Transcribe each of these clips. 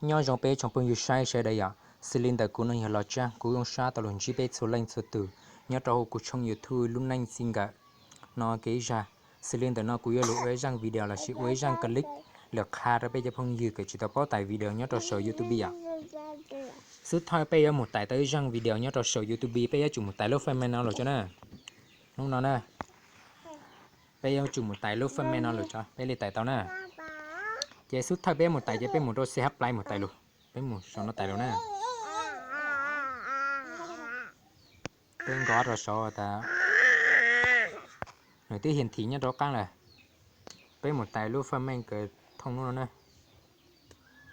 Nyob zoo peb tsoom phooj ywg saib sawv daws yom, xws li ntawm kuv no yog Los Tsav, kuv zoo sab tau los ntsib peb txhua leej txhua tus nyob rau hauv kuv tshooj YouTube Lub Neej Txij Nkawm no kev zag. Xws li ntawm no kuv yuav lug ua ib zaj video lossis ua ib zaj clip lawm qha rau peb cov phooj ywg kws tsis tau paub tais video nyob rau saum YouTube yom. Xub thawj peb yuav mus tais tau ib zaj video nyob rau saum YouTube, peb yuav tsum mus tais lub faj me no lawm tso na. Hnub no na, peb yuav tsum mus tais lub faj me no lawm tso, peb li tais tau na. Ces xub thawj peb mus tais ces peb mus rau C H Play mus tais lug. Peb mus saum no tais lug na. Peb nkaus rau saud tas nws twb hiển thị nyob rau qab lawm. Peb mus tais lub faj me kws thooj lub no na.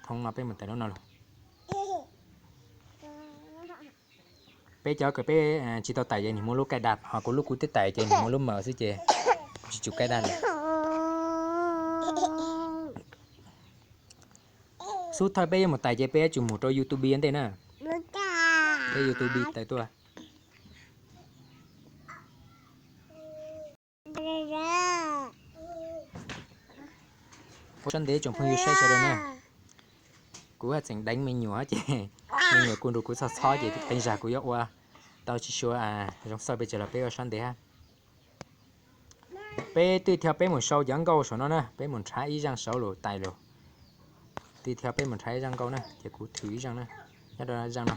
Thooj no peb mus tais lub no lug. Peb cov kws peb tsis tau tais ces nws muaj lub cài đặt, ho kuv lub kuv twb tais ces nws muaj lub màu xwb ces tsis tsum cài đặt lawm. Xub thawj peb yuav mus tais ces peb yuav tsum mus rau YouTube ntej na. Peb YouTube tais tuaj. Ua sab ntev tsoom phooj ywg saib sawv daws na. Kuv haj tseem deev me nyuam ces me nyuam kuj nrug kuv txhob txhob ces qee zag kuv yuav ua tau tsis sua zoo xauj pes tsawg los peb ua sab ntev hab. Peb tij thiab peb mus sau cov nkauj saum no na, peb mus nrhav ib zaj saud lug tais lug. Tij thiab peb mus nrhav ib zaj nkauj na, ces kuv thwm ib zaj na, nyob rau zaj no.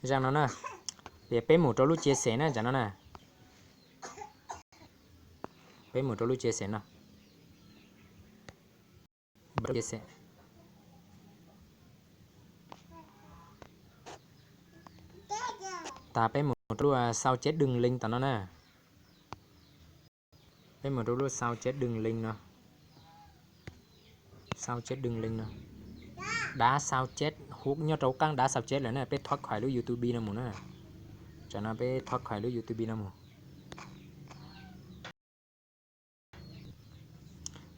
Zaj no na, ces peb mus rau lub chia sẻ na, zaj no na. Peb mus rau lub chia sẻ no. Tas peb mus rau lub sao chép đường link tom no na. Peb mus rau lub sao chép đường link no. Sao chép đường link no. Đá sao chép, hu nyob rau qab đá sao chép lawm na, peb thoát khỏi lub YouTube no mus na. Tam no peb thoát khỏi lub YouTube no mus.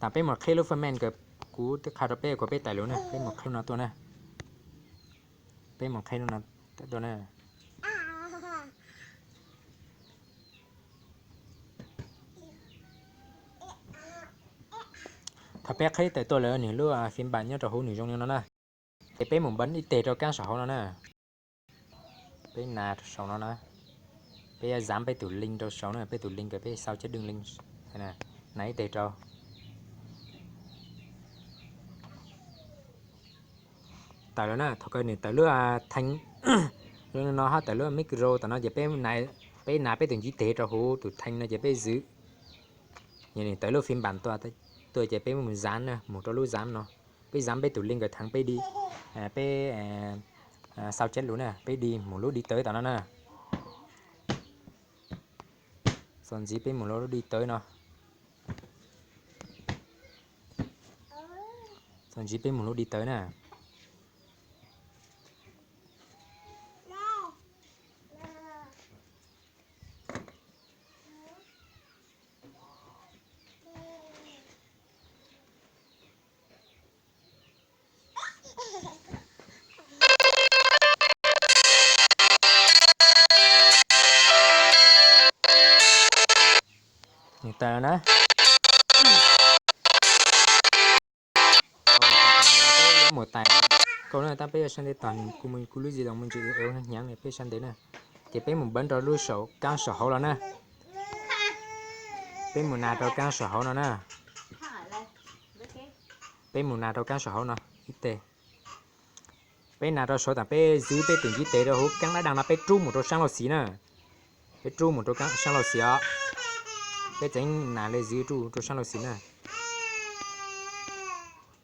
Tas peb mus qhib lub phần mềm kws kuv twb qha rau peb kom peb tais lug na, peb mus qhib no tuaj na. Peb mus qhib no tuaj na. Thaum peb qhib tawm tuaj lawm nws lub phiên bản nyob rau hauv nws zoo li no na. Ces peb mus bấm ib teg rau kab saum hauv no na. Peb nas rau saum no na. Peb yuav dán peb tus link rau saud na, peb tus link kws peb sao chép đường link. Nas ib teg rau. Tawm lawm na, thaum kawg nws tawm lub thanh, no hab tawm lub micro tom no ces peb nas peb tus ntiv teg rau hauv tus thanh no ces peb zwm. Nws tawm lub phiên bản tuaj ces peb mus dán na, mus rau lub dán no. Peb dán peb tus link kws theev peb đi, peb sao chép lawm na, peb đi mus lub đi tới tom no na. Txuas ntxiv peb mus lub đi tới no. Txuas ntxiv peb mus lub đi tới na. Nws tawm na. Mus tais nkauj na, tab peb yuav sab ntev tog nws kuj mus kuj lub zis los mus ntsis hnyav hnyav, peb sab ntev na. Ces peb mus bấm rau lub saum kab saum hauv los na. Peb mus nas rau kab saum hauv no na. Peb mus nas rau kab saum hauv no ib teg. Peb nas rau saud tas peb zwb peb tus ntiv teg rau hauv kab dab daj no, peb rub mus rau saab laug xiv na. Peb rub mus rau saab laug xiv os. Peb tseev nas le zwb rub rau saab laug xiv na.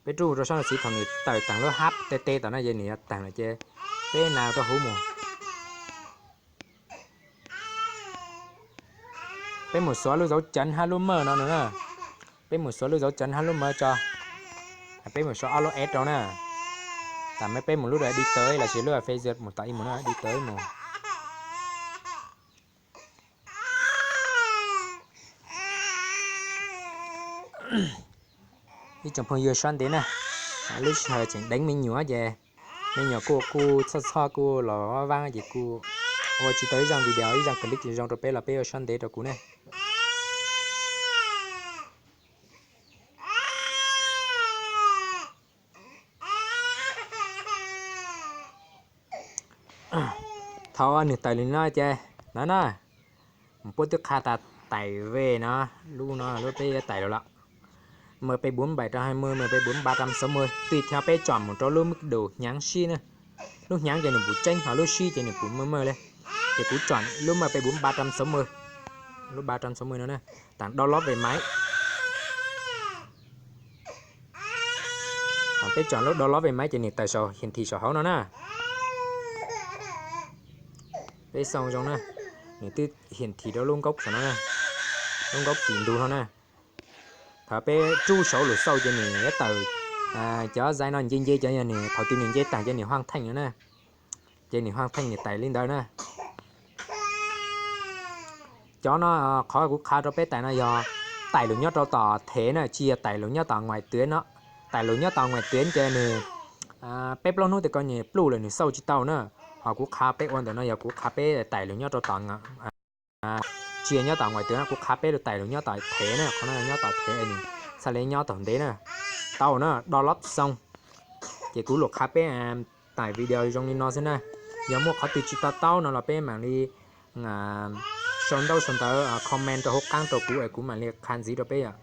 Peb rub mus rau saab laug xiv, thaum nws tawm teeg lub hab te te tom no ces nws yuav teeg lawm ces peb nas rau hauv mus. Peb mus xuav lub dấu chấm hab lub mơ no na. Peb mus xuav lub dấu chấm hab lub mơ tso. Peb mus xuav ob lub S rau na. Tas peb mus lub đi tới lossis lub Facebook mus tom ib mus na, đi tới mus. Ib tsoom phooj ywg sab ntev na. Lub sij hawm tseem deev me nyuam ces me nyuam kuj kuj txhoj txhoj kuj los vaab ces kuj ua tsis tau ib zaaj video ib zaaj clip zoo rau peb los peb ua sab ntev rau kuv ne. Thaum nws tawm li no ces no na, puab twb qha tas tais ve no, lub no lub peb yuav tais lawm los. Mười bảy bốn bảy trăm hai mươi, mười bảy bốn ba trăm sáu mươi, tùy theo peb chọn mus rau lub mức độ hnyav sib na. Lub hnyav ces nws pum tseeb, ho lub sib ces nws pum maj maj li. Ces kuv chọn lub mười bảy bốn ba trăm sáu mươi, lub ba trăm sáu mươi no na, tải download về máy. Peb chọn lub download về máy ces nws tawm saum hiển thị saum hauv no na. Peb xoo zoo na, nws twb hiển thị rau lub nkaub saum no, lub nkaub tim ntug no na. Thaum peb rub saum lub xauj ces nws yuav tawm, cov zais no nce nce cov, yog nws thaum twg nws nce taag ces nws haj theej no na. Ces nws haj theej nws tais li ntawd na. Cov no, qhov kuv qha rau peb tais no yog tais lug nyob rau tom thev na, tsis yog tais lug nyob tom ngoài tuyến no. Tais lug nyob tom ngoài tuyến ces nws peb plaub hnub tim ko nws pluj lawm nws xauj tsis tau na. Ho kuv qha peb ua ntawm no yog kuv qha peb tais lug nyob rau tom, tsis yog nyob tom ngoài tuyến no, kuv qha peb lub tais lug nyob tom thev na, qhov no nyob tom thev nws txhaj li nyob tom ntev na. Tau na, download xoo. Ces kuv lug qha peb tais video zoo li no xwb na. Yog muaj qhov twg tsis to taub no los peb mam li sau ntaub sau ntawv comment rau hauv qab rau kuv es kuv mam li qha ntxiv rau peb yom.